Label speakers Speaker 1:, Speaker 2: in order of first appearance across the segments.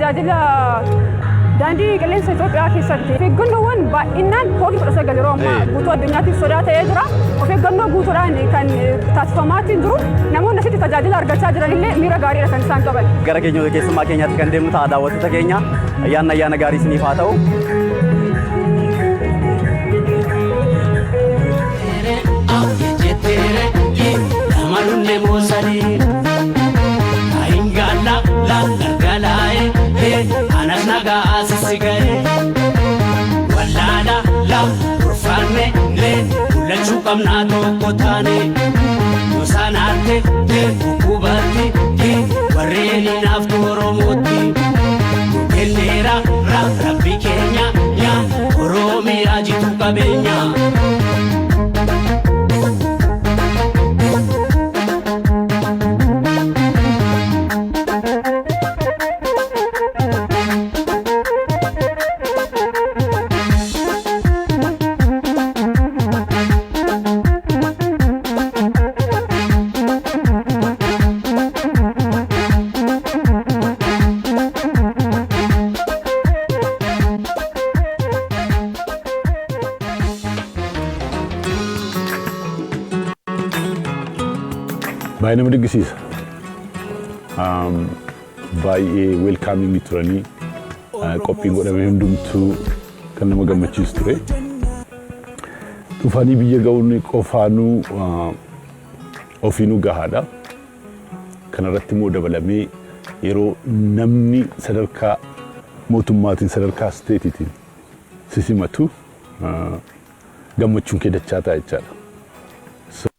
Speaker 1: Tajaajila daandii qilleensa Itoophiyaa keessatti of eeggannoowwan baay'inaan Covid-19 yeroo ammaa guutuu addunyaatti sodaa ta'ee jira. Of eeggannoo guutuudhaan kan taasifamaatiin jiru. Namoonni asitti tajaajila argachaa jiranillee miira gaariidha kan isaan qaban.
Speaker 2: Gara keenya keessummaa keenyaatti kan deemnu ta'a. Daawwattoota keenya, ayyaanni ayyaana gaarii isiniif haa ta'u.
Speaker 3: Qabnaa tokko taane Yoosaanaatti hukubaatti warreen hinaaftu Oromootti kenneera rabbi keenya yaa Oromiyaa jitu qabeenya.
Speaker 4: Baay'ee nama dinqisiisa. Baay'ee welcoming turanii, qophiin godhame hundumtuu kan nama gammachiisu ture. Dhufanii biyya ga'uun qofaanuu ofiinuu gahaadha. Kanarratti immoo dabalamee yeroo namni sadarkaa mootummaatiin, sadarkaa stateiitiin si simatu, gammachuun kee dachaa ta'a jechaadha. So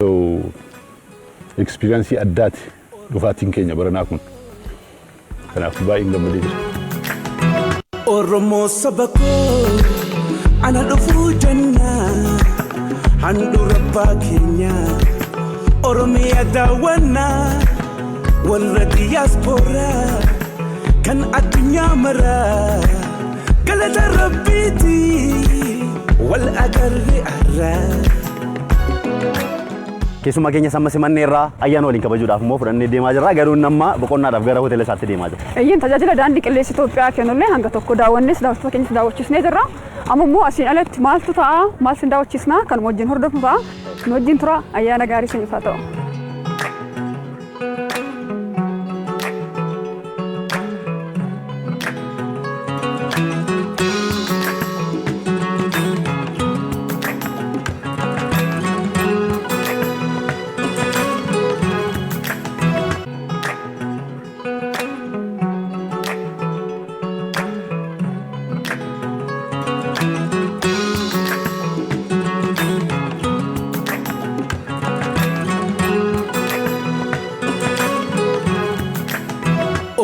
Speaker 4: experience addaati dhufaatiin keenya baranaa kun. Kanaaf baay'een gammadee jira.
Speaker 5: Oromoo saba koo, ana dhufuu jennaa, handhuura abbaa keenya Oromiyaa daawwannaa, warra diyaaspooraa kan addunyaa maraa, galata rabbiiti wal agarre arraa.
Speaker 2: Keessummaa keenya samma simannee irraa ayyaana waliin kabajuudhaaf immoo fudhannee deemaa jirra. Garuu inni amma boqonnaadhaaf gara hoteela isaatti deemaa jira.
Speaker 1: Eeyyeen, tajaajila daandii qilleensa Itoophiyaa kennullee hanga tokko daawwannes daawwattoota keenyas daawwachiisnee jirra. Amma immoo asiin alatti maaltu ta'a, maal sin daawwachiisna, kan wajjin hordofnu ta'a. Nu wajjin tura, ayyaana gaarii isiniif haa ta'u.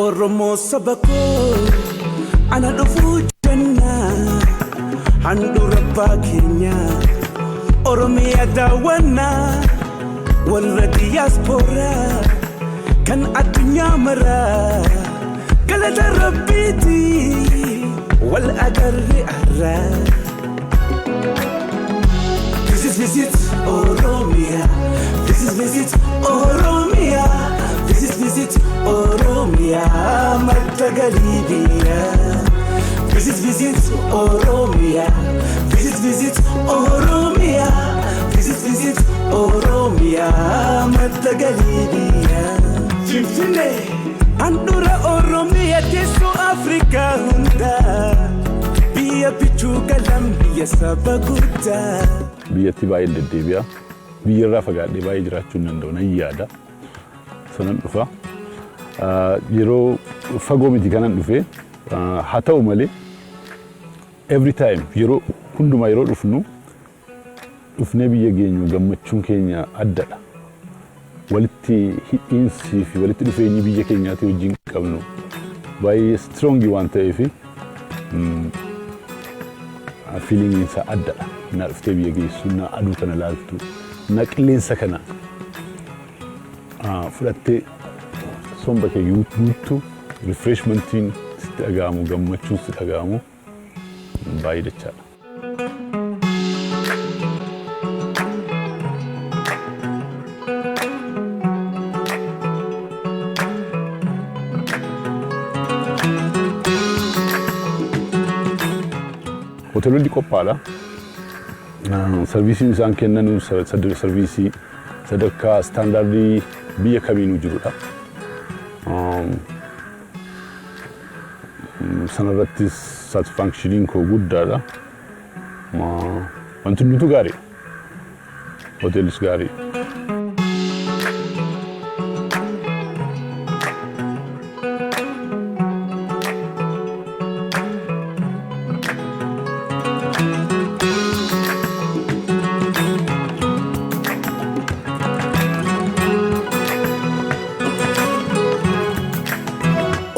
Speaker 5: Oromoo saba koo, ana dhufuu jennaa, handhuura abbaa keenya Oromiyaa daawwannaa, warra diyaaspooraa kan addunyaa maraa, galata rabbiiti wal agarre arraa. Visit, visit Oromia. Visit, visit Oromia. Visit, visit Oromia. Madda galii biyyaa. Visit, visit Oromia. Visit, visit Oromia. Visit, visit Oromia. Madda galii biyyaa. Finfinnee. Handhuura Oromiyaa, teessoo Afrikaa hundaa. Biyya bichuu galam, biyya saba guddaa.
Speaker 4: Biyyatti baay'ee deddeebi'a. Biyya irraa fagaadhee baay'ee jiraachuu hin danda'u, nan yaada. Sanan dhufa. Yeroo fagoo miti kanan dhufe. Haa ta'u malee every time, yeroo hundumaa yeroo dhufnu, dhufnee biyya geenyu gammachuun keenya addadha. Walitti hidhiinsii fi walitti dhufeenyi biyya keenyaatii wajjin qabnu baay'ee strong waan ta'eef feelingiin isaa addadha. Na dhuftee biyya geessu, na aduu kana laaltu, na qilleensa kana fudhattee somba kee guuttu, refreshmentiin sitti dhaga'amu, gammachuun sitti dhaga'amu baay'ee dachaadha. Hoteelonni qophaadha. Serviceiin isaan kennan service sadarkaa standard biyya kamiinuu jirudha. Sanarrattis satisfactioniin koo guddaadha. Wanti hundumtuu gaarii. Hoteelis gaarii.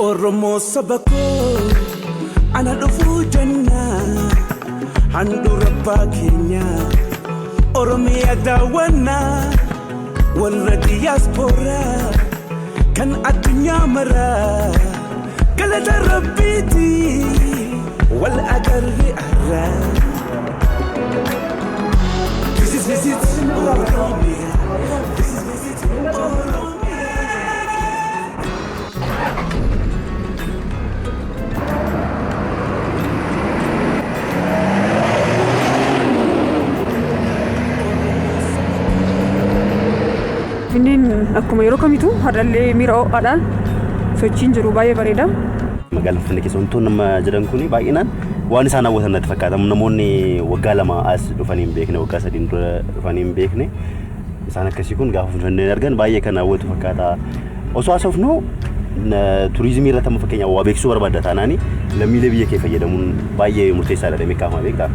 Speaker 5: Oromoo saba koo, ana dhufuu jenna, handhuura abbaa keenya. Oromiyaa daawwannaa, warra diyaaspooraa kan addunyaa maraa, galata rabbiiti wal agarre arraa. Visit, visit Oromia. Visit, visit Oromia.
Speaker 1: Finfinneen akkuma yeroo kamiitu har'allee miira ho'aadhaan sochiin jiru baay'ee bareeda.
Speaker 2: Magaalaa Finfinnee keessa wantoonni nama jiran kun baay'inaan waan isaan hawwatan natti fakkaata. Namoonni waggaa 2 as dhufanii hin beekne, waggaa 3 dura dhufanii hin beekne, isaan akkasii kun gaafa Finfinneen argan baay'ee kan hawwatu fakkaata. Osoo haasofnu, turizimii irratti amma fakkeenyaaf waa beeksisuu barbaadda taanaani, lammiilee biyya kee fayyadamuun baay'ee murteessaadha jedhamee kaafama, beektaa.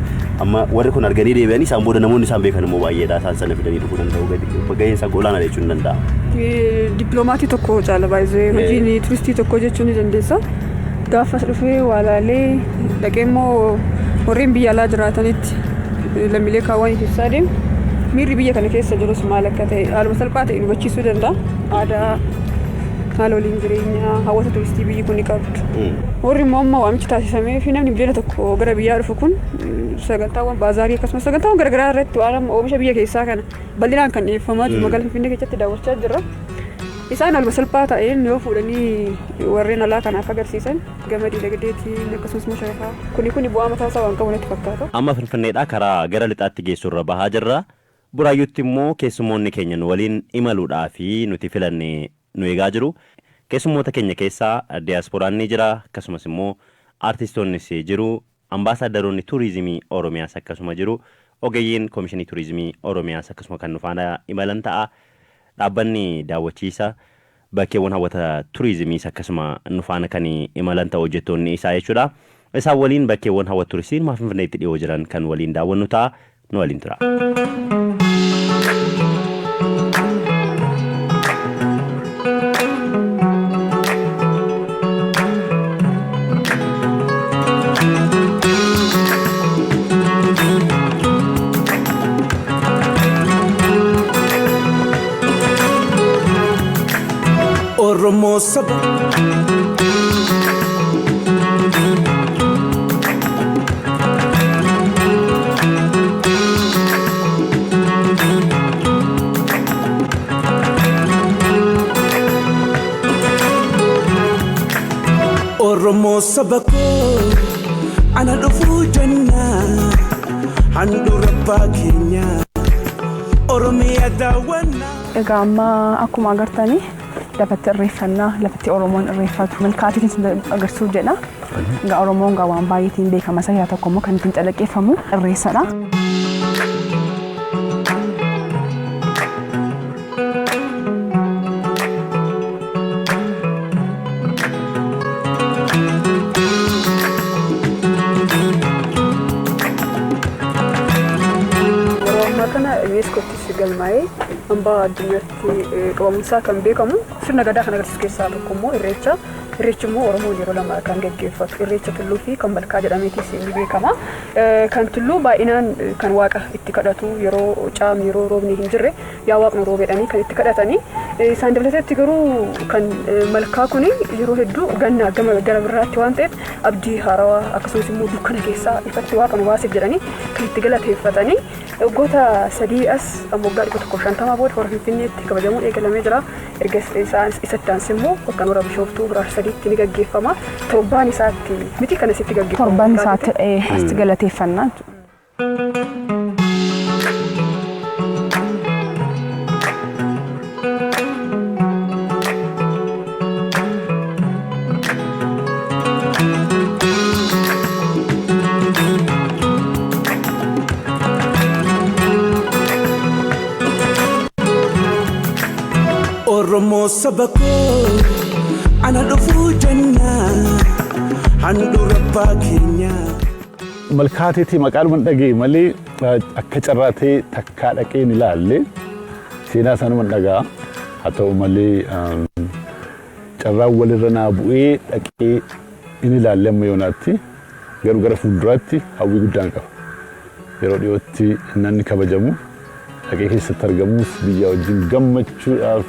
Speaker 2: Amma warri kun arganii deebi'anii, isaan booda namoonni isaan beekan immoo baay'eedha. Isaan sana fidanii dhufuu danda'u. Gaheen isaa olaanaadha jechuun ni danda'ama.
Speaker 1: Dippiloomatii tokko caala baay'ee hojiin turistii tokko jechuu ni dandeessa. Gaafas dhufee waa laalee dhaqee immoo warreen biyya alaa jiraatanitti, lammiilee kaawwan keessaa deemu, miirri biyya kana keessa jirus maal akka ta'e haaluma salphaa ta'e hubachiisuu danda'a. Aadaa, haala waliin jireenyaa, hawwata turistii biyyi kun ni qabdu. Warri immoo amma waamichi taasisamee fi namni 1 miliyoona gara biyyaa dhufu kun, sagantaawwan baazaarii akkasumas sagantaawwan garaagaraa irratti waan amma oomisha biyya keessaa kana bal'inaan kan dhiyeeffamaa jiru magaalaa Finfinnee keessatti daawwachaa jirra. Isaan haaluma salphaa ta'een yoo fuudhanii warreen alaa kanaaf agarsiisan, gama diinagdeetiin akkasumas immoo sharafaa kuni bu'aa mataa isaa waan qabu natti fakkaata.
Speaker 2: Amma Finfinneedhaa karaa gara lixaatti geessu irra bahaa jirra. Buraayyuutti immoo keessummoonni keenya nu waliin imaluudhaa fi nuti filanne nu eegaa jiru. Keessummoota keenya keessaa diyaasporaan ni jira, akkasumas immoo aartistoonnis jiru. Ambaasaadaroonni turizimii Oromiyaas akkasuma jiru. Ogeeyyiin Koomishinii Turizimii Oromiyaas akkasuma kan nu faana imalan ta'a. Dhaabbanni daawwachiisa bakkeewwan hawwata turizimiis akkasuma nu faana kan imalan ta'u, hojjettoonni isaa jechuudha. Isaan waliin bakkeewwan hawwata turistii Finfinneetti dhiyoo jiran kan waliin daawwannu ta'a. Nu waliin tura.
Speaker 5: Oromoo saba. Oromoo saba koo, ana dhufuu jenna, handhuura abbaa keenya, Oromiyaa daawwannaa.
Speaker 6: Egaa amma akkuma agartanii lafatti irreeffannaa, lafatti Oromoon irreeffatu malkaatiin isin agarsiisuuf jedha. Egaa Oromoon gaa waan baay'eetiin beekama. Isa keessaa tokko immoo kan ittiin calaqqeeffamu irreessadha.
Speaker 1: Yeroo ammaa kana UNESCOttis galmaa'ee hambaa addunyaatti qabamuunsaa kan beekamu sirna gadaa kan agarsiisu keessaa tokko immoo irreecha. Irreechi immoo Oromoon yeroo lama kan gaggeeffatu, irreecha tulluu fi kan malkaa jedhameetis ni beekama. Kan tulluu baay'inaan kan waaqa itti kadhatu, yeroo caamni, yeroo roobni hin jirre, yaa waaqnu roobeedhanii kan itti kadhatanii. Isaan dabalatetti garuu kan malkaa kuni yeroo hedduu ganna gama gara birraatti waan ta'eef, abdii haarawaa akkasumas immoo dukkana keessaa ifatti waaqa nu baasif jedhanii kan itti galateeffatanii. Waggoota 3 as waggaa 150 booda hora Finfinneetti kabajamuun eegalamee jira. Erga isatti aansee immoo bakka hora Bishooftuu hora Sadiitti ni gaggeeffama. Torbaan isaatti miti kan asitti gaggeeffamu.
Speaker 6: Torban isaatti asitti galateeffannaa jechuudha.
Speaker 5: Oromoo saba koo ana dhufuu jenna handhuura abbaa keenyaa.
Speaker 4: Malkaateetii maqaadhuma dhagee malee akka carraatee takkaa dhaqee hin ilaalle, seenaa isaanuma dhagaa. Haa ta'u malee, carraan walirra naa bu'ee dhaqee hin ilaalle amma yoonaatti, garuu gara fuulduraatti hawwii guddaan qaba. Yeroo dhiyootti namni kabajamu dhaqee keessatti argamuuf, biyya wajjin gammachuudhaaf,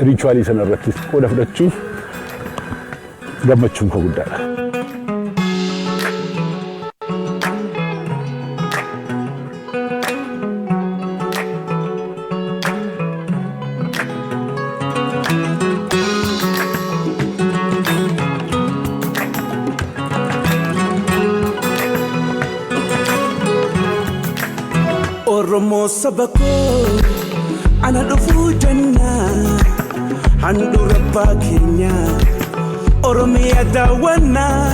Speaker 4: ritual sana irratti qooda fudhachuuf gammachuun koo guddaadha.
Speaker 5: Oromoo saba koo ana dhufuu jenna handhuura abbaa keenyaa. Oromiyaa daawwannaa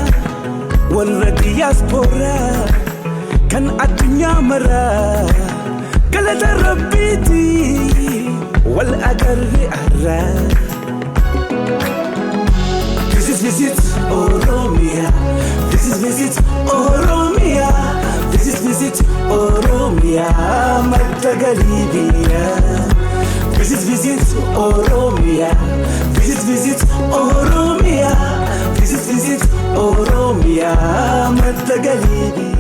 Speaker 5: warra diyaaspooraa kan addunyaa maraa, galata rabbiiti wal agarre arraa. Visit, visit Oromia. Visit, visit Oromia. Visit, visit Oromia. Madda galii biyyaa. Visit, visit Oromia. Visit, visit Oromia. Visit, visit Oromia. Madda galii biyyaa.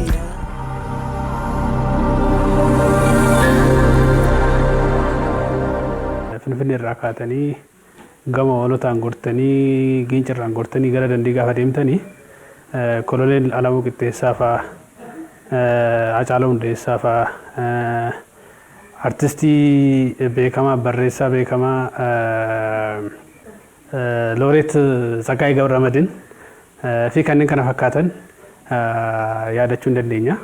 Speaker 7: Finfinnee irraa kaatanii gama Hoolotaan gortanii, Giincirraan gortanii gara Dandii gaafa deemtanii, Koloneel Alamuu Qixxeessaa fa'aa, Hacaaluu Hundeessaa fa'aa, artistii beekamaa, barreessaa beekamaa Looreet Tsaggaayee Gabramadiin fi kanneen kana fakkaatan yaadachuu hin dandeenya.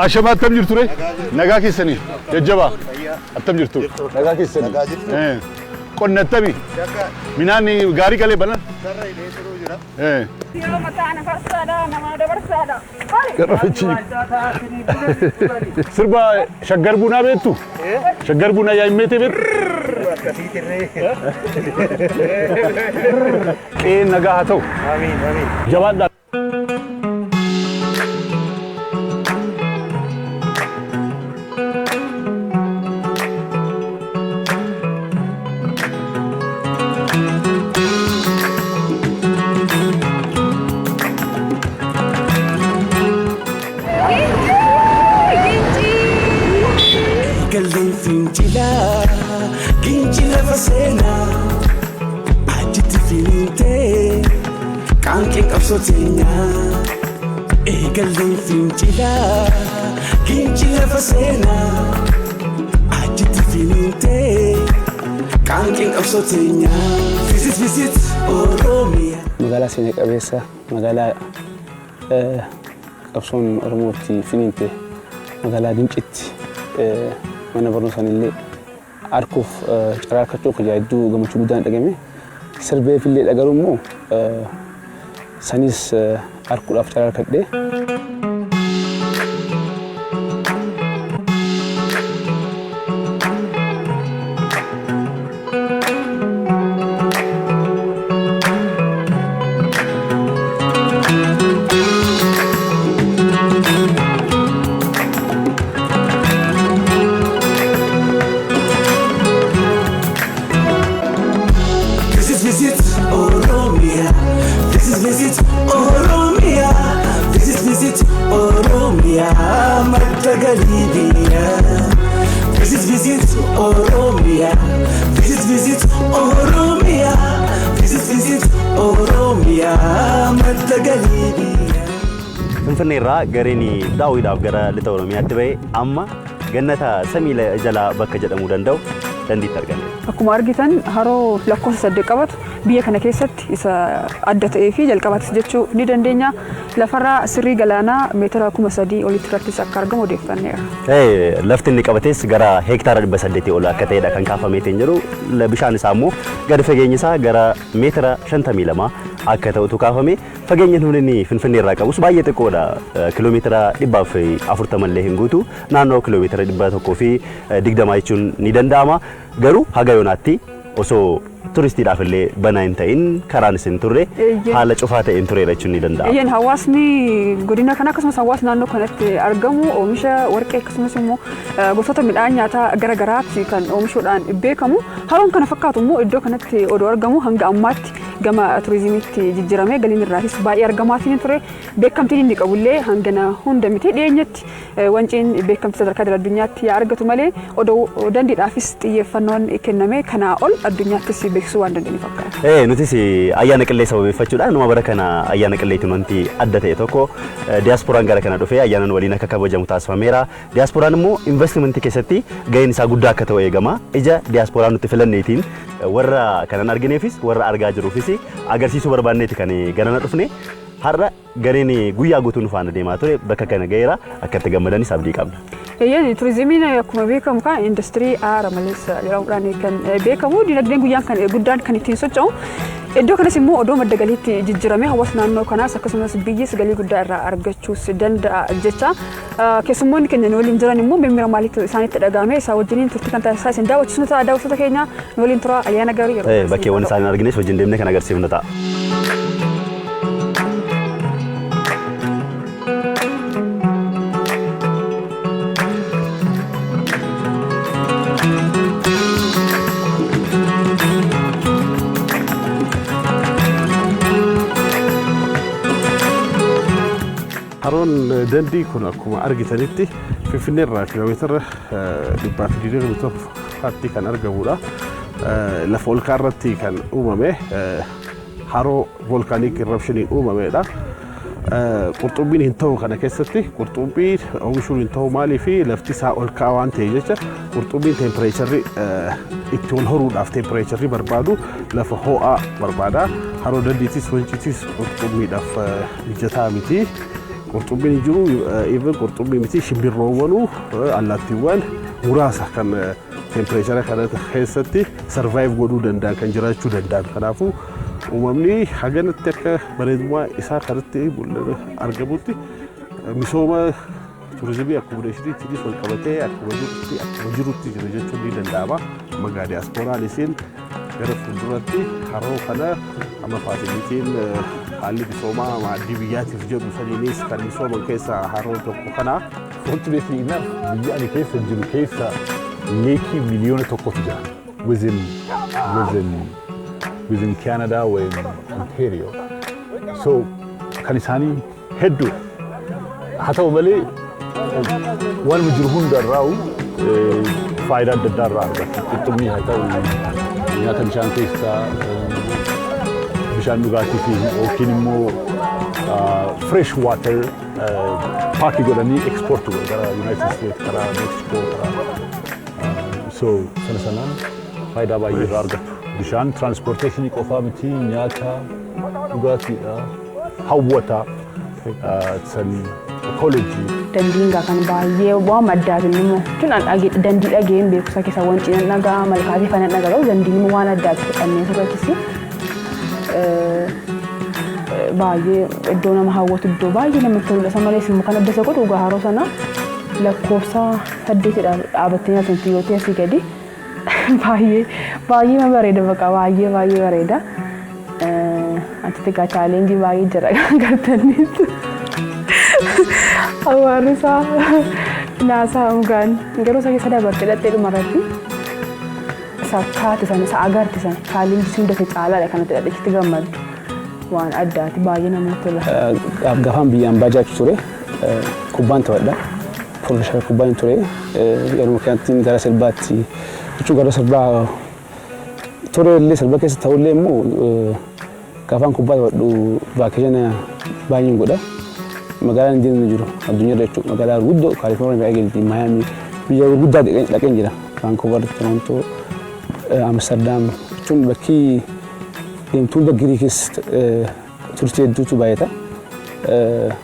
Speaker 4: Ashamaa, attam jirtu ree? Nagaa keessanii? Jajjabaa? Attam jirtu? Nagaa keessanii? Qonna attami? Midhaan gaarii galee banan?
Speaker 1: Yeroo mataa ana farsaadha, nama dabarsaadha.
Speaker 4: Garrafichi. Sirba Shaggar Bunaa beektu? Shaggar Bunaa yaa'immeetee beektu? Qe'een nagaa haa ta'u. Jabaadhaa.
Speaker 5: Eegalleen fincilaa Ginci lafa seenaa achitti finiintee qaanqee qabsoo teenyaa. Eegalleen fincilaa Ginci lafa seenaa achitti finiintee qaanqee qabsoo teenyaa. Visit, visit Oromiyaa.
Speaker 8: Magaalaa seena qabeessa, magaalaa qabsoon Oromootti finiinte, magaalaa Gincitti mana barumsaa illee arguuf carraa argachuu akka hedduu gammachuu guddaan dhagame. Sirbeef illee dhagaruu immoo sanis arguudhaaf carraa argadhe.
Speaker 5: Visit, visit Oromia. Visit, visit Oromia. Galii biyyaa. Visit, visit Oromia. Visit, visit Oromia. Visit, visit Oromia. Madda galii biyyaa.
Speaker 2: Finfinnee irraa gareen daawwiidhaaf gara lixa Oromiyaatti ba'e amma gannata samii jalaa bakka jedhamuu danda'u Dandiitti argameera.
Speaker 1: Akkuma argitan, haroo lakkoofsa 8 qabatu biyya kana keessatti isa adda ta'ee fi jalqabaatis jechuu ni dandeenya. Lafarraa sirrii galaanaa meetira 3000 olitti irrattis akka argamu odeeffanneera.
Speaker 2: Lafti inni qabates gara heektaara 800 ol akka ta'edha kan kaafameetiin jiru. Bishaan isaa immoo gadi fageenyi isaa gara meetira 52 akka ta'utu kaafame. Fageenya inni Finfinnee irraa qabus baay'ee xiqqoodha. Kiiloomeetira 140 illee hin guutu. Naannoo kiiloomeetira 120 jechuun ni danda'ama. Garuu haga yoonaatti osoo turistiidhaaf illee banaa hin ta'in, karaan isin turre haala cufaa ta'een tureera jechuun ni danda'ama.
Speaker 1: Eeyyeen, hawaasni godina kana akkasumas hawaasni naannoo kanatti argamu oomisha warqee akkasumas immoo gosoota midhaan nyaataa gara garaatti kan oomishuudhaan beekamu. Haroon kana fakkaatu immoo iddoo kanatti odoo argamu hanga ammaatti gama turizimiitti jijjiiramee galiin irraatis baay'ee argamaatiin ture. Beekamtiin inni qabullee hangana hunda miti. Dhiyeenyatti Wanciin beekamtii sadarkaa idil addunyaatti yaa argatu malee, odoo Dandiidhaafis xiyyeeffannoon kenname kanaa ol addunyaattis beeksisuu waan dandeenyu fakkaata.
Speaker 2: Nutis ayyaana qillee sababeeffachuudhaan numa bara kana ayyaana qilleetiin wanti adda ta'e tokko diyaaspooraan gara kana dhufee ayyaana nu waliin akka kabajamu taasifameera. Diyaaspooraan immoo investimentii keessatti gaheen isaa guddaa akka ta'u eegama. Ija diyaaspooraa nuti filanneetiin warra kanan argineefis warra argaa jiruufis agarsiisuu barbaanneeti kan garana dhufne. Har'a gareen guyyaa guutuu nu faana deemaa ture bakka kana gaheera, akka itti gammadanis abdii qabna.
Speaker 1: Eeyyeen, turizimiin akkuma beekamu kan industirii aara maleessa jedhamuudhaan kan beekamu, dinagdeen guyyaan kan guddaan kan ittiin socho'u. Iddoo kanas immoo odoo madda galiitti jijjiiramee hawaasa naannoo kanaas akkasumas biyyis galii guddaa irraa argachuus danda'a jecha. Keessummoonni keenya nu waliin jiran immoo miira maaliitu isaanitti dhagahame, isaa wajjiniin turtii kan taasisaa isin daawwachiisnu ta'a. Daawwattoota keenya, nu waliin tura, ayyaana gaarii yeroo isin
Speaker 2: Bakkeewwan isaan hin argines wajjin deemnee kan agarsiifnu ta'a.
Speaker 9: Haroon Dandii kun akkuma argitanitti Finfinnee irraa kiiloomeetira 127tti kan argamudha. Lafa ol ka'aa irratti kan uumame, haroo volcanic eruptioniin uumamedha. Qurxummiin hin ta'u, kana keessatti qurxummii oomishuun hin ta'u. Maaliif? Lafti isaa ol ka'aa waan ta'e jecha. Qurxummiin temperatureri itti wal horuudhaaf temperatureri barbaadu lafa ho'aa barbaada. Haroo Dandiitis Wanciitis qurxummiidhaaf mijataa miti. Qurxummiin hin jiru, even qurxummii miti, shimbirroowwanuu, allaattiiwwan muraasa kan temperature kana keessatti survive godhuu danda'an, kan jiraachuu danda'an. Kanaafuu uumamni haganatti akka bareedummaa isaa kanatti argamutti misooma turizimii accommodationiitiinis wal qabatee akkuma jirutti jira jechuun ni danda'ama. Magaa diyaaspooraan isiin gara fuulduratti haroo kana amma facilityn haalli misoomaa maaddii biyyaatiif jedhu saniinis kan misooman keessaa haroo tokko kana.
Speaker 4: Fortunately enough, biyya ani keessa jiru keessa lakeii 1 miliyoona jira. Within Canada ወይም Ontario. So kan isaanii hedduudha. Haa ta'u malee waanuma jiru hunda irraa faayidaa adda addaa irraa argatu. Qurxummii haa ta'u, nyaata bishaan keessaa, bishaan dhugaatii fi yookiin immoo fresh water packii godhanii export godhu gara United States, gara Mexico, gara so sana sanaan faayidaa baay'ee irraa argatu. Bishaan transportationii qofaa miti, nyaata, dhugaatiidha, hawwata, san ecology.
Speaker 6: Dandiin gaa kan baay'ee waan addaatiin immoo jechuun Dandii dhageen beekumsa keessa, Wancii nan dhagaa, Malkaatii faana dhagaa, garuu Dandiin immoo waan addaati fudhannee turrettis baay'ee iddoo nama hawwatu, iddoo baay'ee namatti toludha. Isa malees immoo kan adda isa godhu dhugaa haroo sana lakkoofsa 8dha dhaabattee nyaatan yoo ta'e asii gadi baay'ee baay'ee bareeda, baqa baay'ee baay'ee bareeda. Achitti egaa challengeii baay'ee jira gartaniitu. Awwaarri isaa naasaa dhugaan garuu isa keessa dabartee dhattee dhumarratti isa taate sana, isa agarte sana, challengeii si mudate caalaadha kanatti dhadheetti gammaddu. Waan addaati, baay'ee namatti tola.
Speaker 8: Gaafaan biyyaan bajaaju ture kubbaan taphadha. Professional kubbaan ture. Yeroo kanatti gara sirbaatti jechuun gara sirbaa ture illee, sirba keessa ta'ullee immoo gaafaan kubbaa taphadhu vacation baay'een godha. Magaalaan hin jiru addunyaarra jechuudha. Magaalaa gurguddoo Kaalifoorniyaa, eegalti Maayaamii, biyya gurguddaa dhaqeen jira. Vancouver, Toronto, Amsterdam jechuun bakki deemtuu hunda Giriikis turistii hedduutu baay'ata.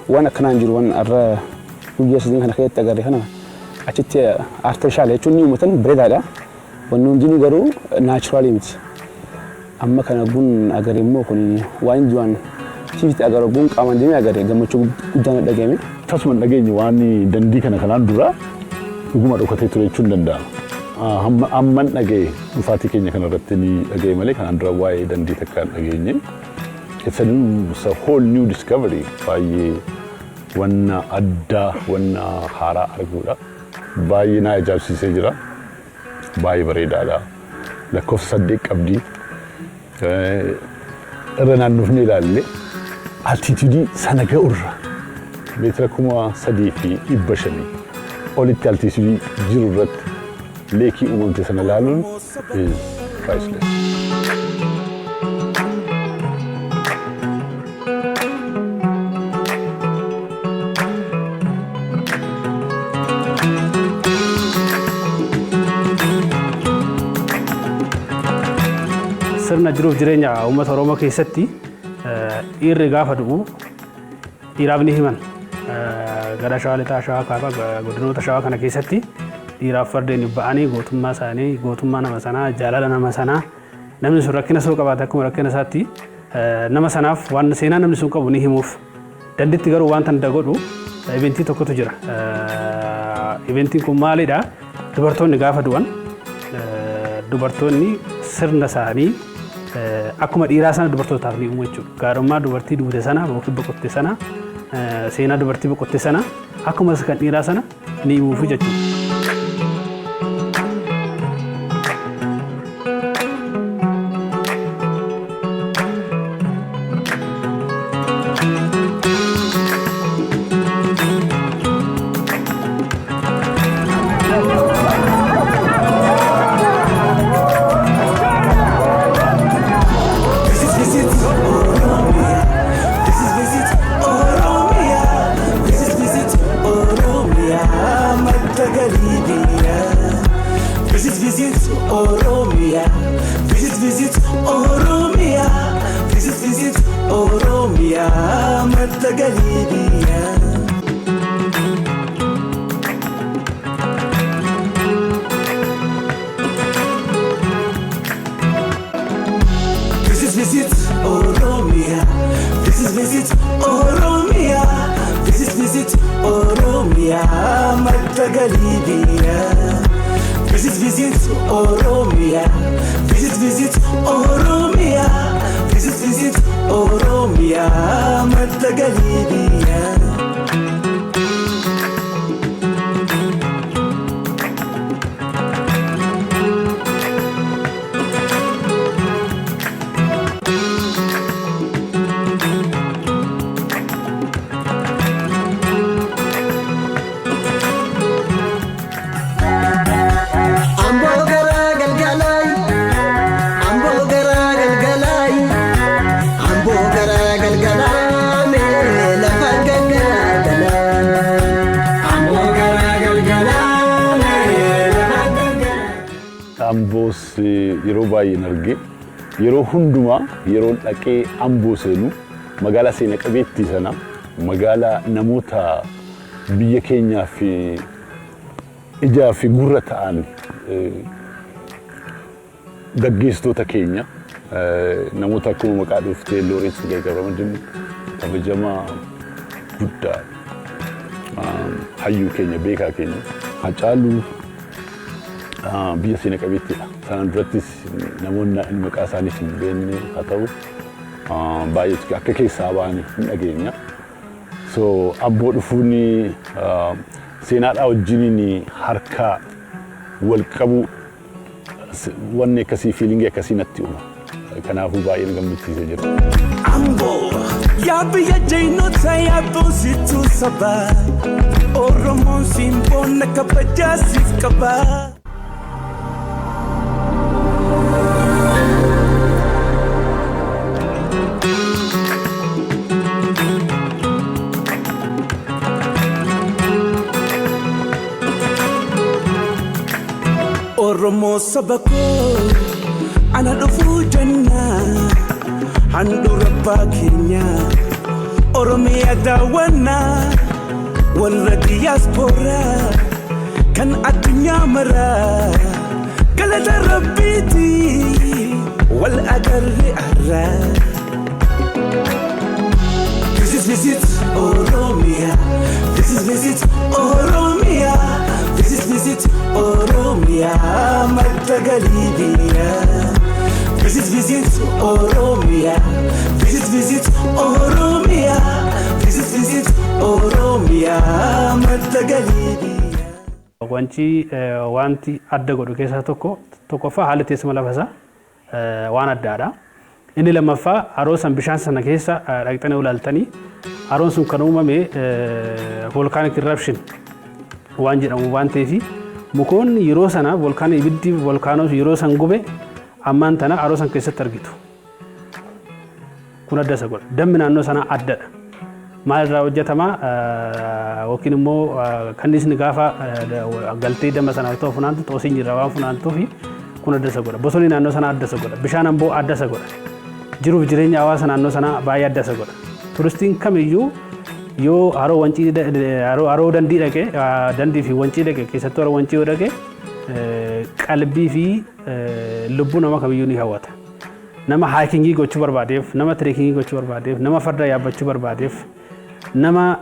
Speaker 8: Waan akkanaan jiru, waan har'a guyyaa 3 kana keessatti agarre kana achitti artificial jechuun ni uummatan, bareedaadha. Wanni hundinuu garuu natural miti. Amma kana gun agarre immoo kun waan duraan TVtti agarru gun qaamaan deemee agarre gammachuu guddaan dhagahame.
Speaker 4: Tasuma hin dhageenye waan dandii kana kanaan dura, dhuguma dhokatee ture jechuun danda'ama. Amman dhagaye, dhufaatii keenya kanarratti ni dhagaye malee kanaan dura waa'ee dandii takka hin dhageenye. It's a whole new discovery. Baay'ee wanna addaa, wanna haaraa arguudha. Baay'ee na ajaa'ibsiisee jira. Baay'ee bareedaadha. Lakkoofsa 8 qabdi. Irra naannofnee ilaalle altitude sana ga'urra meetira 3,500 olitti altitude jiru irratti lake uumamte sana ilaaluun is priceless.
Speaker 7: Sirna jiruuf jireenya uummata Oromoo keessatti dhiirri gaafa du'u dhiiraaf ni himan. Gara Shawaa Lixaa, Shawaa Kaabaa, godinoota Shawaa kana keessatti dhiiraaf fardeen ba'anii gootummaa isaanii, gootummaa nama sanaa, jaalala nama sanaa, namni sun rakkina soo qabaate akkuma rakkina isaatti nama sanaaf waan seenaa namni sun qabu ni himuuf. Danditti garuu wanta adda godhu event tokkotu jira. Eventiin kun maalidha? Dubartoonni gaafa du'an dubartoonni sirna isaanii akkuma dhiiraa sana dubartootaaf ni uumu jechuudha. Gaarummaa dubartii duute sana yookiin boqotte sana, seenaa dubartii boqotte sana akkuma kan dhiiraa sana ni himuufi jechuudha.
Speaker 5: Visit, visit Oromia. Visit, visit Oromia. Visit, visit Oromia. Madda galii biyyaa. Visit, visit Oromia. Visit, visit Oromia. Visit, visit Oromia. Madda galii biyyaa. Visit, visit Oromia. Visit, visit Oromia. Visit, visit Oromia. Madda galii biyyaa. Visit, visit Oromia. Visit, visit Oromia. Visit, visit Oromia. Madda galii biyyaa.
Speaker 10: Amboo garaa galgalaay, amboo garaa galgalaay, amboo garaa galgalaa mee lafa gaggalaa. Amboo garaa galgalaa mee lafa gaggalaa.
Speaker 4: Amboos yeroo baay'een arge, yeroo hundumaa yeroo dhaqee Amboo seenu magaalaa seena qabeettii sana, magaalaa namoota biyya keenyaa fi ijaa fi gurra ta'an, gaggeessitoota keenya, namoota akkuma maqaa dhuftee Looreet Tsaggaayee Gabramadiin kabajamaa guddaa, hayyuu keenya, beekaa keenya Hacaaluu, biyya seena qabeettiidha. Sanaan durattis namoonni inni maqaa isaaniis hin beekne haa ta'u baay'eetu akka keessaa ba'an hin dhageenya. So Amboo dhufuun seenaadhaa wajjiniin harka wal qabu, wanni akkasii, feeling akkasii natti uuma. Kanaafuu baay'ee na gammachiisee jira.
Speaker 5: Ambo, yaa biyya jeenota, yaa boonsituu sabaa. Oromoon simboon kabajaa siif qaba. Oromoo saba koo, ana dhufuu jennaa, handhuura abbaa keenyaa Oromiyaa daawwannaa, warra diyaaspooraa kan addunyaa maraa, galata rabbiiti wal agarre arraa. Visit, visit Oromia. Visit, visit Oromia. Visit, visit Oromia. Madda galii biyyaa. Visit, visit Oromia. Visit, visit Oromia. Visit, visit Oromia. Madda galii biyyaa.
Speaker 7: Wancii wanti adda godhu keessaa tokko, tokkoffaa haalli teessuma lafa isaa waan addaadha. Inni lammaffaa, haroo san bishaan sana keessa dhaqxanii ilaaltanii, haroon sun kan uumame volcanic eruption waan jedhamu waan ta'eef, mukoonni yeroo sana volkaanii, ibiddi volkaanoo yeroo san gube, ammaan tana haroo san keessatti argitu. Kun adda isa godha. Dammi naannoo sanaa addadha. Maal irraa hojjetama? Yookiin immoo kanniisni gaafa galtee damma sana ta'u funaantu xoosiin jirra waan funaantuuf, kun adda isa godha. Bosonni naannoo sanaa adda isa godha. Bishaan amboo adda isa godha. Jiruuf jireenya hawaasa naannoo sanaa baay'ee adda isa godha. Turistiin kamiyyuu yoo haroo Wancii, haroo Dandii dhaqe, Dandii fi Wancii dhaqe, keessattuu haroo Wancii yoo dhaqe, qalbii fi lubbuu nama kamiyyuu ni hawwata. Nama hiking gochuu barbaadeef, nama trekking gochuu barbaadeef, nama farda yaabbachuu barbaadeef, nama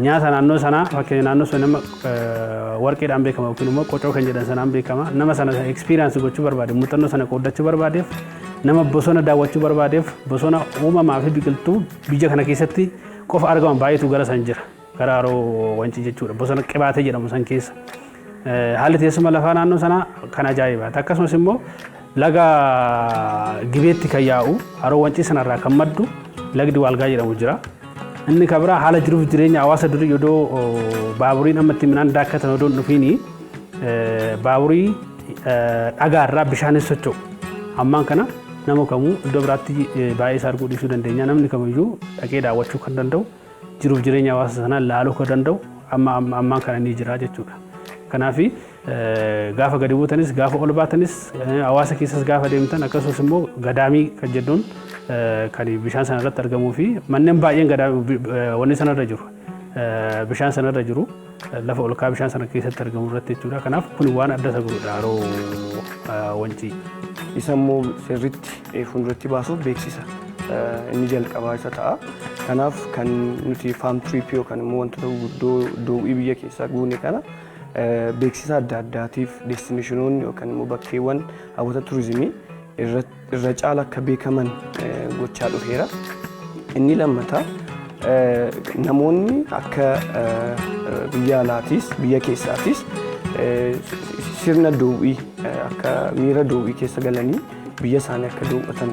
Speaker 7: nyaata naannoo sanaa, fakkeenya naannoo sun nama warqeedhaan beekama yookiin immoo qocoo kan jedhan sanaan beekama. Nama sana experience gochuu barbaade, muuxannoo sana qooddachuu barbaadeef, nama bosona daawwachuu barbaadeef, bosona uumamaa fi biqiltuu biyya kana keessatti qofa argaman baay'eetu gara san jira. Gara haroo Wancii jechuudha. Bosona Qibaatee jedhamu san keessa. Haalli teessuma lafaa naannoo sanaa kan ajaa'ibaati. Akkasumas immoo laga Gibeetti kan yaa'u, haroo Wancii sanarraa kan maddu lagdi Waalgaa jedhamu jira. Inni kan biraa, haala jiruuf jireenya hawaasa durii, odoo baaburiin amma itti midhaan daakkatan odoo hin dhufiini, baaburii dhagaarraa bishaanis socho'u. Ammaan kana nama kamuu iddoo biraatti baay'ee isaa arguu dhiisuu dandeenya. Namni kamiyyuu dhaqee daawwachuu kan danda'u, jiruuf jireenya hawaasa sanaa laaluu kan danda'u amma ammaan kana ni jira jechuudha. Kanaaf gaafa gadi buutanis, gaafa ol baatanis, hawaasa keessas gaafa deemtan, akkasumas immoo gadaamii kan jedhuun kan bishaan sana irratti argamuu fi manneen baay'een wanni sanarra jiru, bishaan sanarra jiru, lafa ol ka'aa bishaan sana keessatti argamu irratti jechuudha. Kanaaf kun waan adda isa godhudha haroo Wancii.
Speaker 11: Isa immoo sirriitti fuulduratti baasuuf beeksisa inni jalqabaa isa ta'a. Kanaaf kan nuti fam trip yookaan immoo wantoota gurguddoo daawwii biyya keessaa guune kana beeksisa adda addaatiif, destinationoonni yookaan immoo bakkeewwan hawwata turizimii irra caala akka beekaman gochaa dhufeera. Inni lammataa, namoonni akka biyya alaatis biyya keessaatis sirna daawwii, akka miira daawwii keessa galanii biyya isaanii akka daawwatan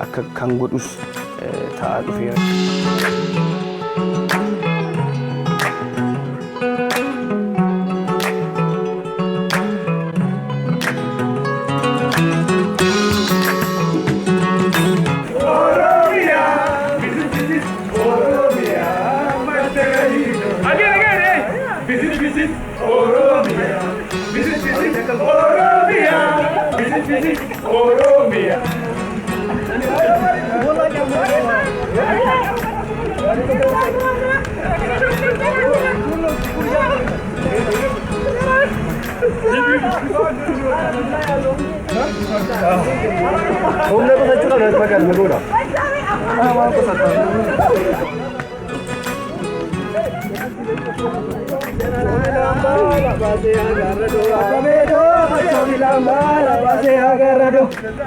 Speaker 11: akka kan godhus ta'aa dhufeera.
Speaker 12: Oromia, visit, visit, Oromia. Again, again, hey. Visit, visit, Oromia. Visit, visit, Oromia. Visit, visit, Oromia.
Speaker 11: Humna qusachuu qabna fakkaatu godha. Waan qusatu.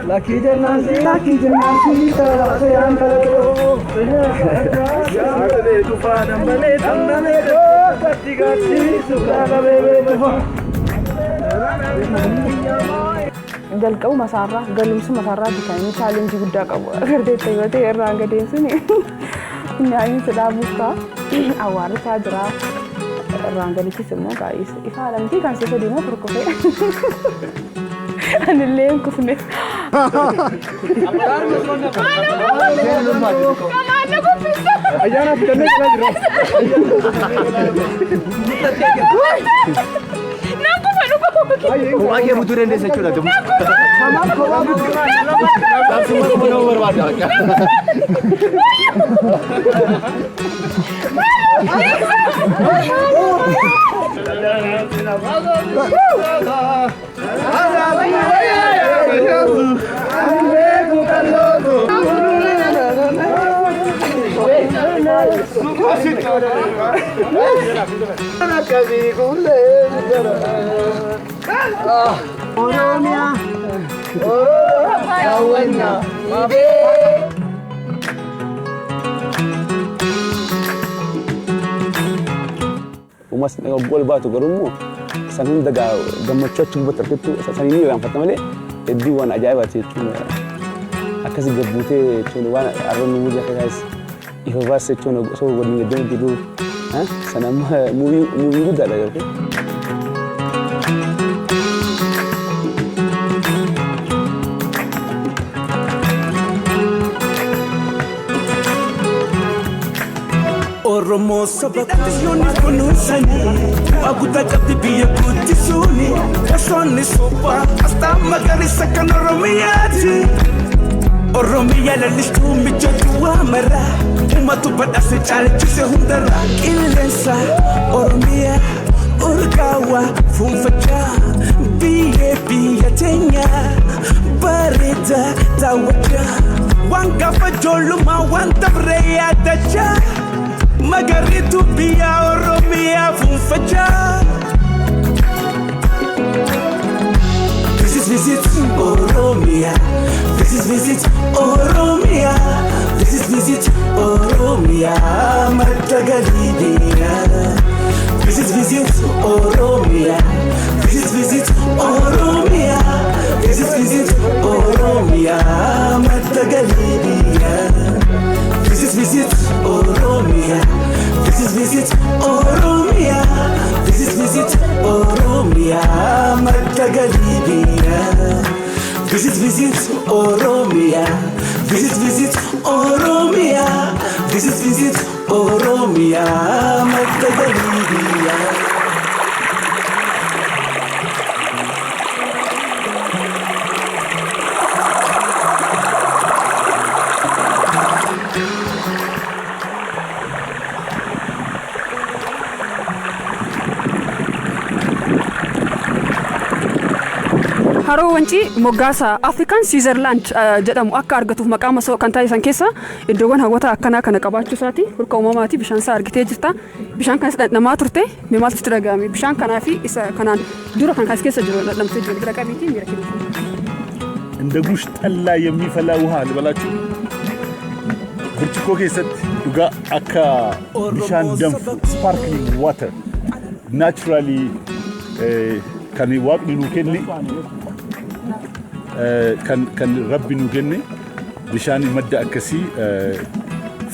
Speaker 10: Lakkii jennaan si, lakkii jennaan si, tabaasee hanqalaqoo. Tufaa dambalee dambalee gatti gatti sukaana beebee tufaa.
Speaker 6: Jalqabuma isaarraa, galumsuma isaarraa kan inni challenge guddaa qabu agarteetta yoo ta'e, irraan gadeen suni Nyaanni dhaabuu awwaarri isaa jira. Irraan galittis immoo baay'ee ifaadha miti kan seeta deemu furkufee. Anillee hin kufne.
Speaker 10: Ayyaanaaf jennee cinaa jirra.
Speaker 13: Kophaa kee butuu dandeessa jechuudha. Kamaaf kophaa butuu. Dhaabsuma kophaa nama barbaada.
Speaker 8: Uumas gol baatu garuu immoo san hunda gammachuu achi gubbatti argattu sanii ni irraanfatta malee hedduu waan ajaa'ibaati jechuun akkasi gabbuutee jechuun waan arroon muuzii akka taasisu ifa baas jechuun osoo waliin gaddeemu jiru sana amma muuvii guddaadha garuu.
Speaker 5: Oromoo saba yoonni kunuunsanii bu'aa guddaa qabdi biyya guddisuuni gosoonni suphaa asxaa magariisa kan Oromiyaati. Oromiyaa lalistuu mijatu waa mara uummatu badhaase caalchise hundarra qilleensa Oromiyaa urgaawaa fuunfachaa biyyee biyya teenya bareeda daawwachaa waan gaafa ijoollummaa waan dabree yaadachaa. Magariitu biyya Oromiyaa fuunfachaa. Visit, visit Oromia. Visit, visit Oromia. Visit, visit Oromia. Madda galii biyyaa. Visit, visit Oromia. Visit, visit Oromia. Visit, visit Oromia. Madda galii biyyaa. Visit, visit Oromia. Visit, visit Oromia. Visit, visit Oromia. Madda galii biyyaa. Visit, visit Oromia. Visit, visit Oromia. Visit, visit Oromia. Madda galii biyyaa.
Speaker 1: Haroo Wancii moggaasa Afrikaan Switzerland jedhamu akka argatuuf maqaa masoo kan taasisan keessa iddoowwan hawwataa akkanaa kana qabaachuu isaati. Hurka uumamaati bishaan isaa argitee jirta. Bishaan kanas dhandhamaa turte mee maaltu sitti dhaga'ame? Bishaan kanaa fi isa kanaan dura kan as keessa jiru dhandhamtee jiru bira qabiitii miira kennu.
Speaker 4: እንደ ጉሽ ጠላ የሚፈላ ውሃ ልበላችሁ ብርጭቆ keessatti dhugaa akka bishaan danfu sparkling water naturally kan waaqni nuu kenne kan rabbi nuu kenne bishaan madda akkasii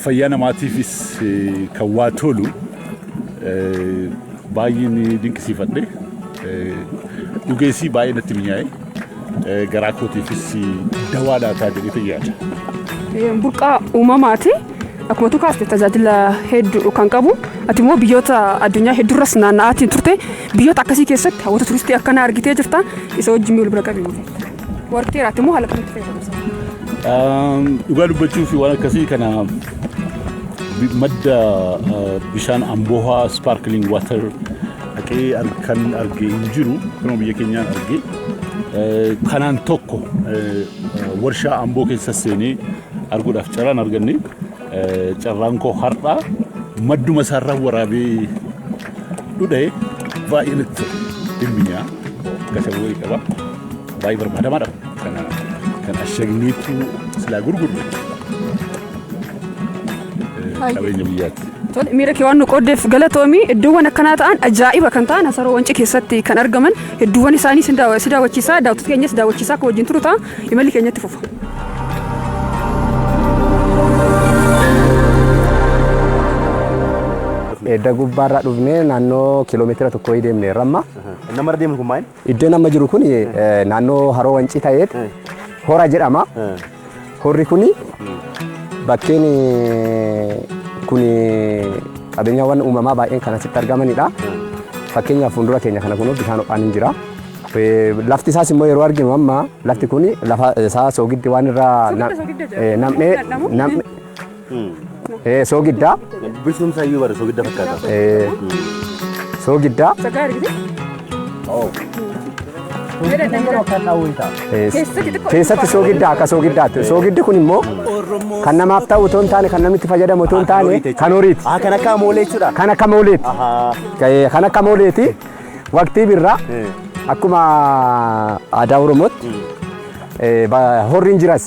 Speaker 4: fayyaa namaatiifis kan waa tolu baay'een dinqisiifadhe dhugeesii baay'ee natti mi'aaye garaa kootiifis dawaadhaa ta'a jedhee yaada.
Speaker 1: Burqaa uumamaati. Akkuma tu kaaste tajaajila hedduu kan qabu. Ati immoo biyyoota addunyaa hedduurras naanna'aatiin turte. Biyyoota akkasii keessatti hawwata turistii akkanaa argitee jirta. Isa wajjin wal bira qabii. Warteeraati immoo haala kamitti fayyadamsa?
Speaker 4: Dhugaa dubbachuuf waan akkasii kana madda bishaan amboohaa sparkling water dhaqee kan arge hin jiru kanuma biyya keenyaan arge. Kanaan tokko warshaa amboo keessa seenee arguudhaaf carraan arganne carraan koo har'aa madduma isaarraa waraabee dhudhee baay'ee natti tole. Mi'aa gasawwee qaba baay'ee barbaadamaadha. Kan ashagneetu silaa gurgurre qabeenya biyyaatti.
Speaker 1: Tole miira kee waan nu qooddeef galatoomi iddoowwan akkanaa ta'an ajaa'iba kan ta'an Haroo Wancii keessatti kan argaman hedduuwwan isaanii si daawwachiisaa daawwattoota keenyas daawwachiisaa akka wajjin turu ta'a imalli keenyatti fufa.
Speaker 14: Edda gubbaarraa dhufnee naannoo kiiloomeetira 1 deemneerra amma.
Speaker 2: Nama deemnu kun maali?
Speaker 14: Iddoon amma jiru kun naannoo haroo Wancii ta'eet hora jedhama. Horri kun bakkeen kun qabeenyawwan uumamaa baay'een kan asitti argamanidha. Fakkeenyaaf fuuldura keenya kana kun bishaan ho'aan hin jira. Lafti isaas immoo yeroo arginu amma lafti kun lafa isaa soogiddi waan irraa nam'ee nam'ee soogidda.
Speaker 2: Biftumsa iyyuu bara soogidda fakkaata.
Speaker 14: Soogidda. Keessatti soogidda akka soogiddaatti. Soogiddi kun immoo kan namaaf ta'u otoo hin taane, kan namni itti fayyadamu otoo hin taane, kan horiiti.
Speaker 2: Kan akka moolee jechuudha.
Speaker 14: Kan akka mooleeti. Kan akka mooleeti. Waqtii birraa akkuma aadaa Oromootti horriin jiras.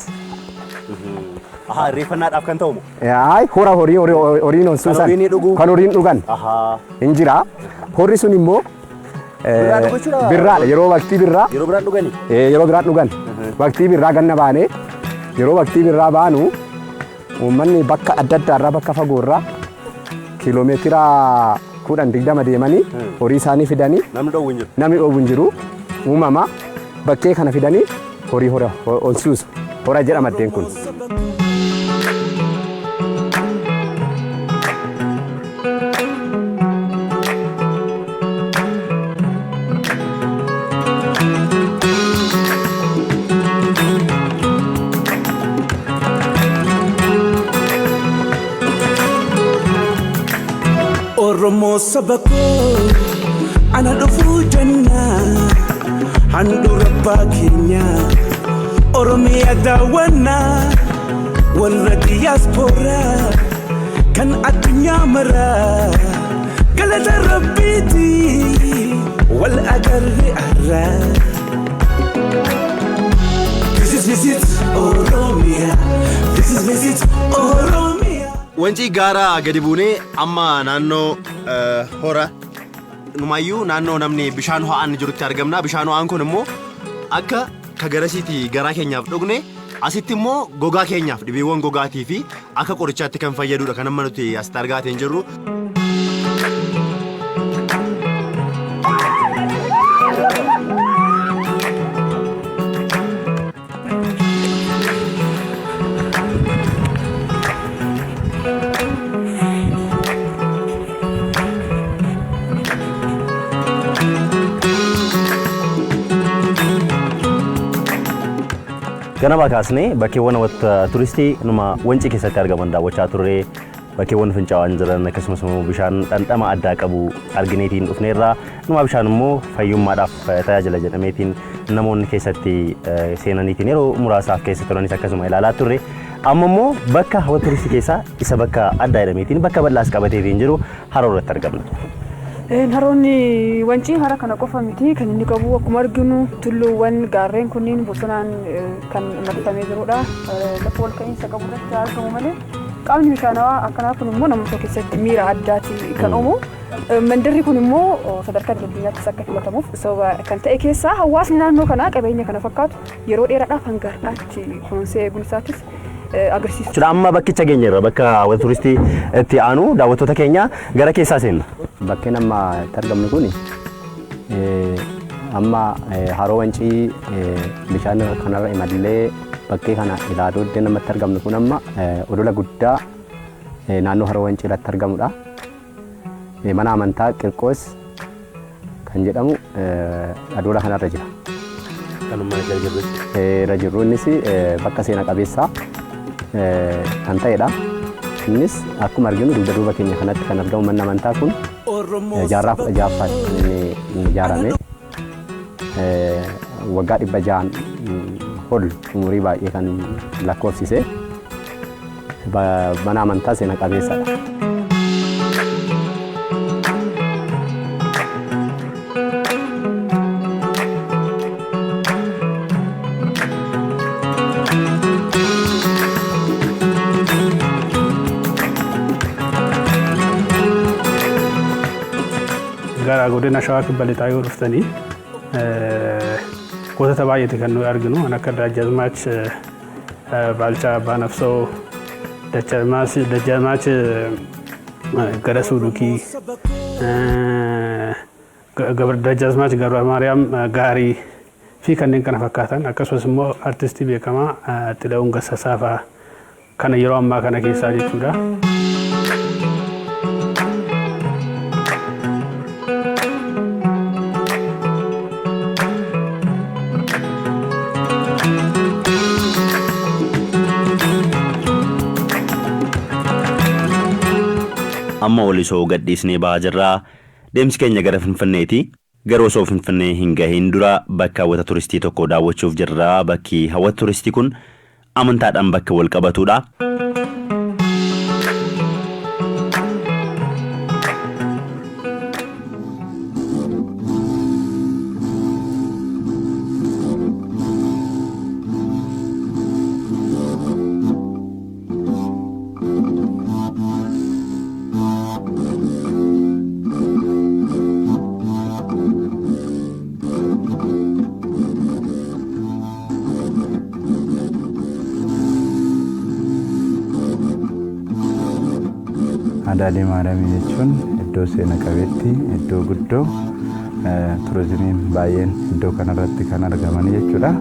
Speaker 2: Irreeffannaadhaaf kan ta'u moo?
Speaker 14: Ayi, hora horii horiin horsiisan. Kan horiin dhugan. Hin jira. Horri sun immoo birraadha, yeroo waqtii birraa.
Speaker 2: Yeroo biraan dhugani?
Speaker 14: Yeroo biraan dhugan. Waqtii birraa ganna baanee yeroo waqtii birraa baanu uummanni bakka adda addaarraa, bakka fagoorraa, kiiloomeetira 10 20 deemanii horii isaanii fidanii.
Speaker 2: Namni dhoowwu hin jiru.
Speaker 14: Namni dhoowwu hin jiru. Uumama bakkee kana fidanii horii hora horsiisu. Hora jedhama addeen kun.
Speaker 5: Oromoo saba koo, ana dhufuu jenna handhuura abbaa keenya Oromiyaa daawwannaa warra diyaaspooraa kan addunyaa maraa galata rabbiiti wal agarre arraa. Visit, visit Oromia. Visit, visit Oromia.
Speaker 2: Wancii gaara gadi buunee amma naannoo hora numayyuu naannoo namni bishaan ho'aan jirutti argamna. Bishaan ho'aan kun immoo akka kagarasiitii garaa keenyaaf dhugne, asitti immoo gogaa keenyaaf, dhibeewwan gogaatii fi akka qorichaatti kan fayyadudha kan amma nuti asitti argaateen jirru. Ganama kaasnee bakkeewwan hawwata turistii numa Wancii keessatti argaman daawwachaa turre, bakkeewwan fincaa'aan jiran akkasumas immoo bishaan dhandhama addaa qabu argineetiin dhufneerra. Numa bishaan immoo fayyummaadhaaf tajaajila jedhameetiin namoonni keessatti seenaniitiin yeroo muraasaaf keessa turanis akkasuma ilaalaa turre. Amma immoo bakka hawwata turistii keessaa isa bakka addaa jedhameetiin bakka bal'aas qabateetiin jiru haroo irratti argamna.
Speaker 1: Haroonni Wancii hara kana qofa miti kan inni qabu. Akkuma arginu tulluuwwan gaarreen kunniin bosonaan kan marfamee jirudha. Lafa ol ka'iinsa qabu irratti argamu malee qaamni bishaanawaa akkanaa kun immoo namoota keessatti miira addaati kan uumu. Mandarri kun immoo sadarkaa addunyaattis akka filatamuuf sababa kan ta'e keessaa hawaasni naannoo kanaa qabeenya kana fakkaatu yeroo dheeraadhaaf hanga har'aatti kunuunsee eeguun isaatis agarsiisa.
Speaker 2: Jechuudha, amma bakkicha geenyeerra, bakka hawwata turistii itti aanu daawwattoota keenya gara keessaa seenna.
Speaker 14: Bakkeen amma itti argamnu kun amma haroo Wancii bishaan kanarra imallee bakkee kana ilaaluu iddoo namatti argamnu kun amma odola guddaa naannoo haroo Wancii irratti argamudha. Mana amantaa Qirqoos kan jedhamu odola kanarra jira.
Speaker 2: Kanuma irra jirru.
Speaker 14: Irra jirru innis bakka seena qabeessaa kan ta'edha. Innis akkuma arginu dugda duuba keenya kanatti kan argamu manni amantaa kun jaarraa 16ffaatti kan inni ijaarame. Waggaa 600n ol umurii baay'ee kan lakkoofsise mana amantaa seena qabeessadha.
Speaker 7: Gara godina Shawaa Kibba Lixaa yoo dhuftanii gosoota baay'eeti kan nuyi arginu, kan akka Daajjazmaach Baalchaa Abbaa Nafsoo, Dajjazmaach Garasuu Dukii, Dajjaazmaach Gabra Maariyaam Gaarii fi kanneen kana fakkaatan, akkasumas immoo artistii beekamaa Xilahuun Gassasaa fa'aa kana yeroo ammaa kana keessaa jechuudha.
Speaker 2: Amma Walisoo gadhiisnee ba'aa jirraa. Deemsi keenya gara Finfinneeti. Garuu osoo Finfinnee hin gahin dura bakka hawwata turistii tokko daawwachuuf jirra. Bakki hawwata turistii kun amantaadhaan bakka wal qabatudha.
Speaker 15: Adaadii Maariyaamii jechuun iddoo seena qabeetti, iddoo guddoo turizimiin baay'een iddoo kanarratti kan argaman jechuudha.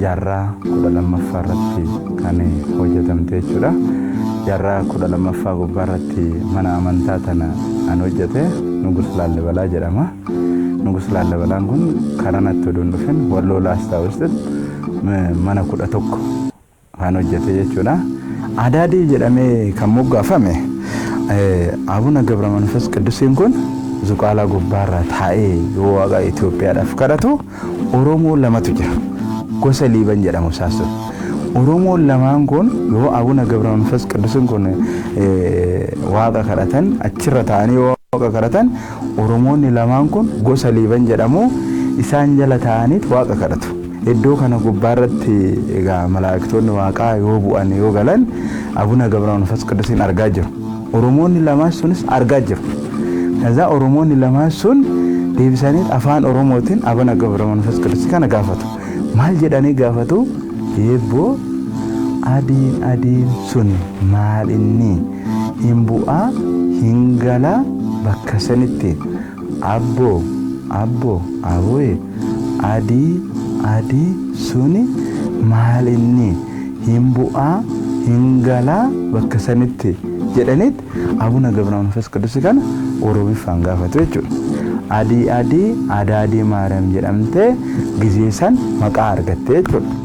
Speaker 15: Jaarraa 12ffaa irratti kan hojjetamte jechuudha. Jaarraa 12ffaa gubbaa irratti mana amantaa tana kan hojjete Nugus Laallibalaa jedhama. Nugus Laallibalaan kun karaa natti oduu hin dhufin Walloo Laastaa wusti mana 11 kan hojjete jechuudha. Adaadii jedhamee kan moggaafame Abuna Gabra Manfas Qiddusiin kun Zuqaalaa gubbaarra taa'ee yoo Waaqa Itoophiyaadhaaf kadhatu Oromoo lamatu jira. Gosa Liiban jedhamu isaas sun. Oromoon lamaan kun yoo Abuna Gabra Manfas Qiddusiin kun Waaqa kadhatan, achirra taa'anii yoo Waaqa kadhatan, Oromoonni lamaan kun gosa Liiban jedhamu isaan jala taa'aniit Waaqa kadhatu. Iddoo kana gubbaarratti egaa malaa'iktoonni Waaqaa yoo bu'an yoo galan Abuna Gabra Manfas Qiddusiin argaa jiru. Oromoonni lamaan sunis argaa jiru. Kazaa Oromoonni lamaan sun deebisanii afaan Oromootiin Abuna Gabra Manfas Qiddusi kana gaafatu. Maal jedhanii gaafatu? Eebboo, adiin adiin sun maal inni? Hin bu'aa hin galaa bakka sanitti? Abboo, abboo, abooye, adii adii suni maal inni? Hin bu'aa hin galaa bakka sanitti? jedhaniit Abuna Gabra Manfas Qiddusi kana Oromiffaan gaafatu jechuudha. Adii adii Adaadii Maariyaam jedhamtee gizee san maqaa argatte jechuudha.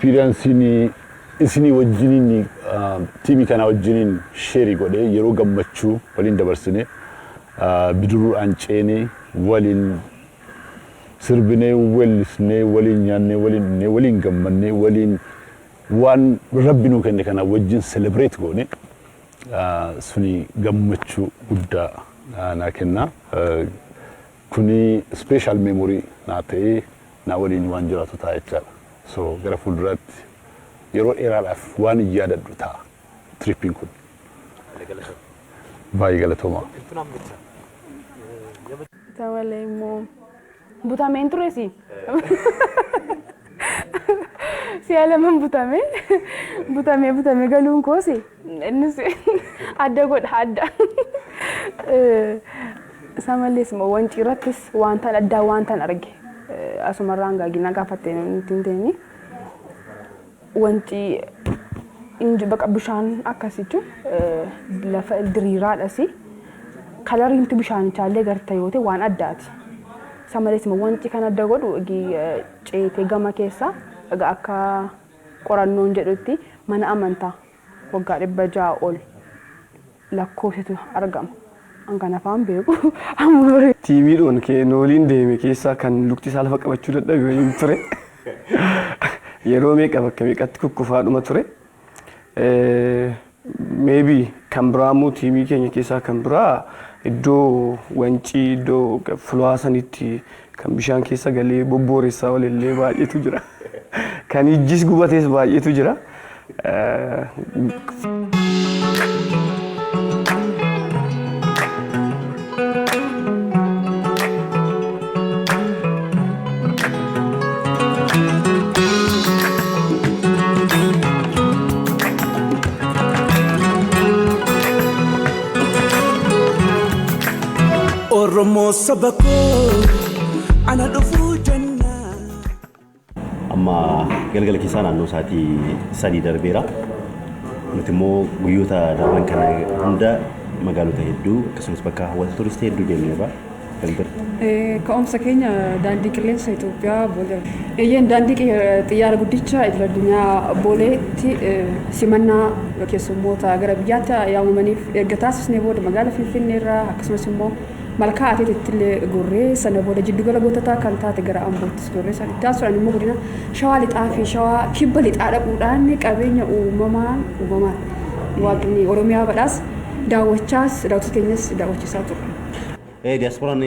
Speaker 4: Experienceiin isinii wajjiniin, tiimii kana wajjiniin share godhee, yeroo gammachuu waliin dabarsine, bidiruudhaan ceenee, waliin sirbinee, weellisnee, waliin nyaannee, waliin dhugnee, waliin gammannee, waliin waan Rabbi nuu kenne kana wajjin celebrate goone suni gammachuu guddaa naa kenna. Kuni special memory naa ta'ee naa waliin waan jiraatu ta'a jechaadha. So gara fuulduraatti yeroo dheeraadhaaf waan hin yaadadhu ta'a tripiin kun. Baay'ee galatoomaa.
Speaker 6: Isa malee immoo butameen turesi. Si'a laman butame, butamee butamee galuun koosi innis adda godha adda. Isa malees immoo Wancii irrattis wanta addaa wanta arge asumarraan gaagina gaafattee nuti hin teenye. Wancii baqa bishaan akkasichu lafa diriiraadhas, coloriinti bishaanichaallee garta yoo ta'e waan addaati. Isa malees immoo wanti kan adda godhu ceetee gama keessaa egaa akka qorannoon jedhutti mana amantaa waggaa 600 ol lakkoofsitu argama. An kan afaan beeku.
Speaker 11: Tiimiidhaan nooliin deeme keessaa kan lukti isaa lafa qabachuu dadhabe waliin ture. Yeroo meeqa bakka meeqatti kukkufaadhuma ture. Maybe kan biraa immoo tiimii keenya keessaa kan biraa iddoo Wancii, iddoo fulaa sanitti kan bishaan keessa galee bobbooressaa olillee baay'eetu jira. Kan ijjis gubatees baay'eetu jira.
Speaker 5: Oromoo saba koo, ana dhufuu jennaa.
Speaker 2: Amma galgala keessaa naannoo sa'aatii 3 darbeera. Nuti immoo guyyoota darban kana hunda magaalota hedduu akkasumas bakka hawwata turistii hedduu deemneerra. Kan bira.
Speaker 1: Ka'umsa keenya Daandii Qilleensa Itoophiyaa Boolee. Eeyyeen, daandii xiyyaara guddicha idil addunyaa Booleetti simannaa keessummoota gara biyyaatti yaamamaniif erga taasisnee booda magaalaa Finfinnee irraa akkasumas immoo Malkaa Ateetitti illee gorree, sana booda jiddugala goototaa kan taate gara Amboottis gorree, sana itti aansuudhaan immoo godina Shawaa Lixaa fi Shawaa Kibba Lixaa dhaquudhaan qabeenya uumamaan uumamaan Waaqni Oromiyaa badhaas daawwachaas daawwattoota keenyas daawwachiisaa turre.
Speaker 2: Diyaaspooraan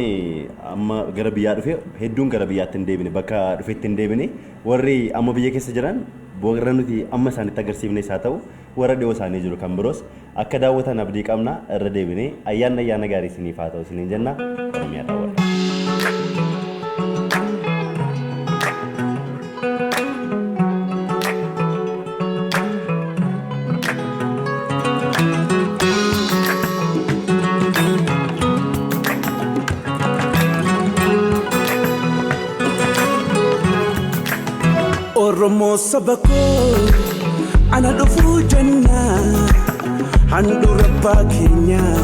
Speaker 2: amma gara biyyaa dhufe hedduun gara biyyaatti hin deebine, bakka dhufetti hin deebine. Warri amma biyya keessa jiran warra nuti amma isaanitti agarsiifnes haa ta'u, warra dhiyoo isaanii jiru kan biroos akka daawwatan abdii qabna. Irra deebine ayyaanni ayyaana gaarii isiniif haa ta'u isiniin jenna. Oromiyaa daawwadha.
Speaker 5: Oromoo saba koo, ana dhufuu jennaa. Handhuura abbaa keenyaa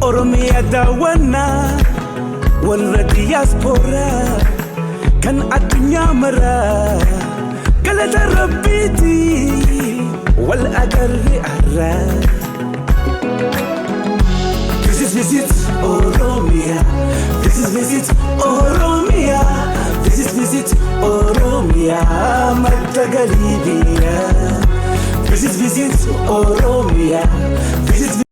Speaker 5: Oromiyaa daawwannaa. Warra diyaaspooraa kan addunyaa maraa, galata Rabbiiti wal agarre arraa. Visit, visit Oromia. Visit, visit Oromia. Visit, visit Oromia. Madda galii biyyaa. Visit, visit Oromia. Visit.